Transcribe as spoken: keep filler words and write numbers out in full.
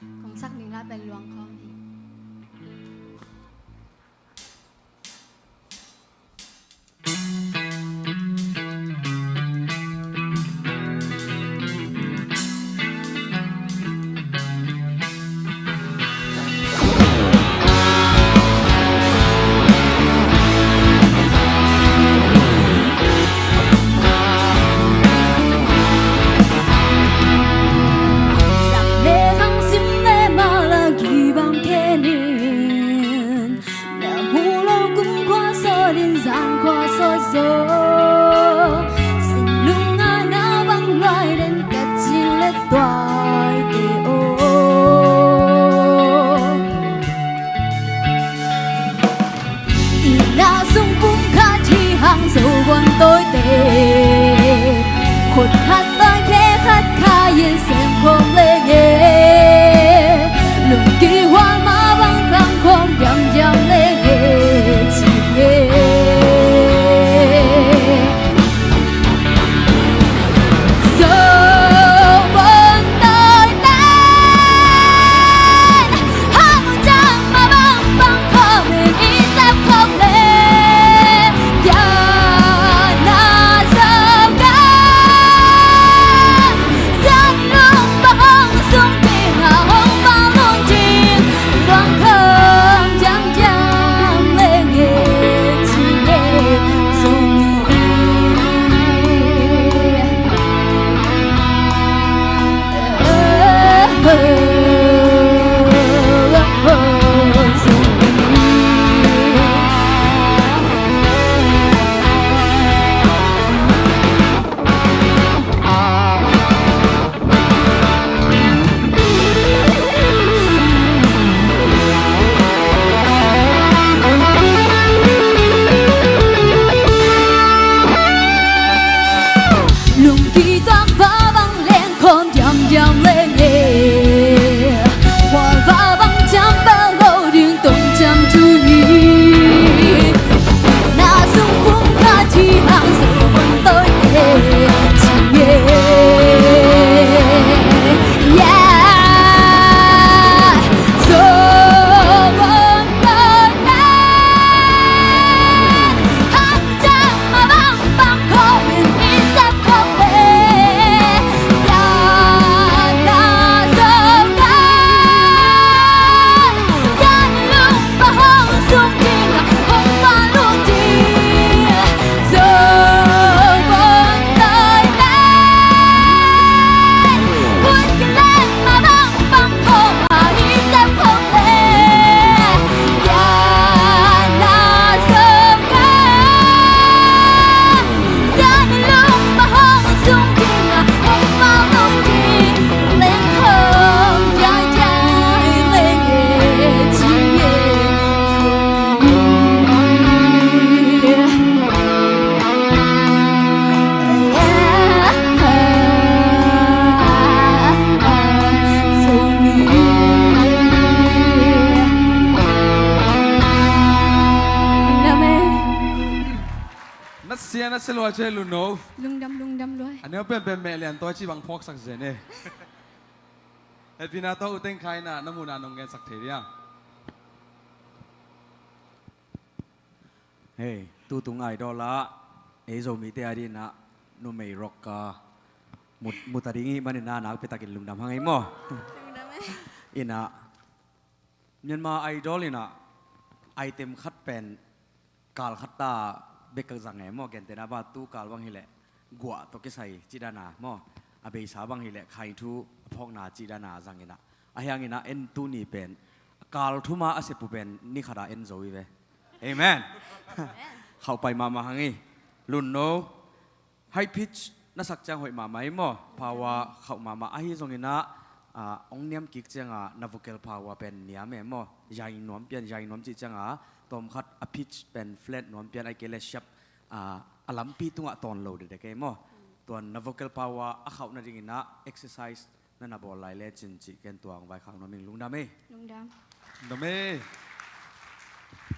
Kong sak ding la pen Luang Khawm hi. Sak le hang sim le mah la kibang khen in. Na mu lo kum khua sawt in zan khua sawt zaw. Sin lung a na bang luai den ka cin le tuai te aw. Inn a sung pum khat hi hang zo guan tawite. Khut khat tawi khe khat khai in sem khawm leng e. Lungki hual mah bang khang khawm diamdiam leng e ci e. Lungki tuak va bang leng khawm diamdiam leng e. Khual va bang ciam peuh lo ding tong ciam thu hi. Na sung pum khat hi hang zo guan tawite ci e. Yeah. Zo guan tawite. Lungdam e. Na sia, na sia lua cia Lunno. Lungdam, lungdam lua. A neu penpen meh lian tawi ci bang phawksak zen e. Hehpihna tawh U Teng Khai in ah na muhna nong gensak thei dia? Hei, tutung Idol ah ei Zomite a dingin ah numei rock ka mut, mut a ding i hih manin ah nakpi takin lungdam hang ei maw. Lungdam e. In ah Myanmar Idol in ah item khat pen kal khat ta bek ka zang e maw, gentehna bang tu kal bang hileh guah tawh kisai cih dan a maw, a beisa bang hileh khaithu a phawkna cih dan a zang in ah, ahi hangin ah en tuni pen kal thum a a sep uh pen ni khat a en zo hi ve. Amen. Khauh pai mahmah hang hi. Lunno, high pitch na sak ciang hoih mahmah hi maw, power khauh mahmah. Ahi zongin ah, ah, hong niam kik ciang a na vocal power pen niam e maw, zai nuam pian, zai nuam cih ciang a tawmkhat a pitch pen flat nuam pian, ahih kei leh sharp, ah, a lampi tungah tawn lo dekdek e maw. Tuan na vocal power a khauh nadingin ah exercise na na bawl lai lecin cih ken tuang vaikhak nuam ing. Lungdam e. Lungdam. Lungdam e.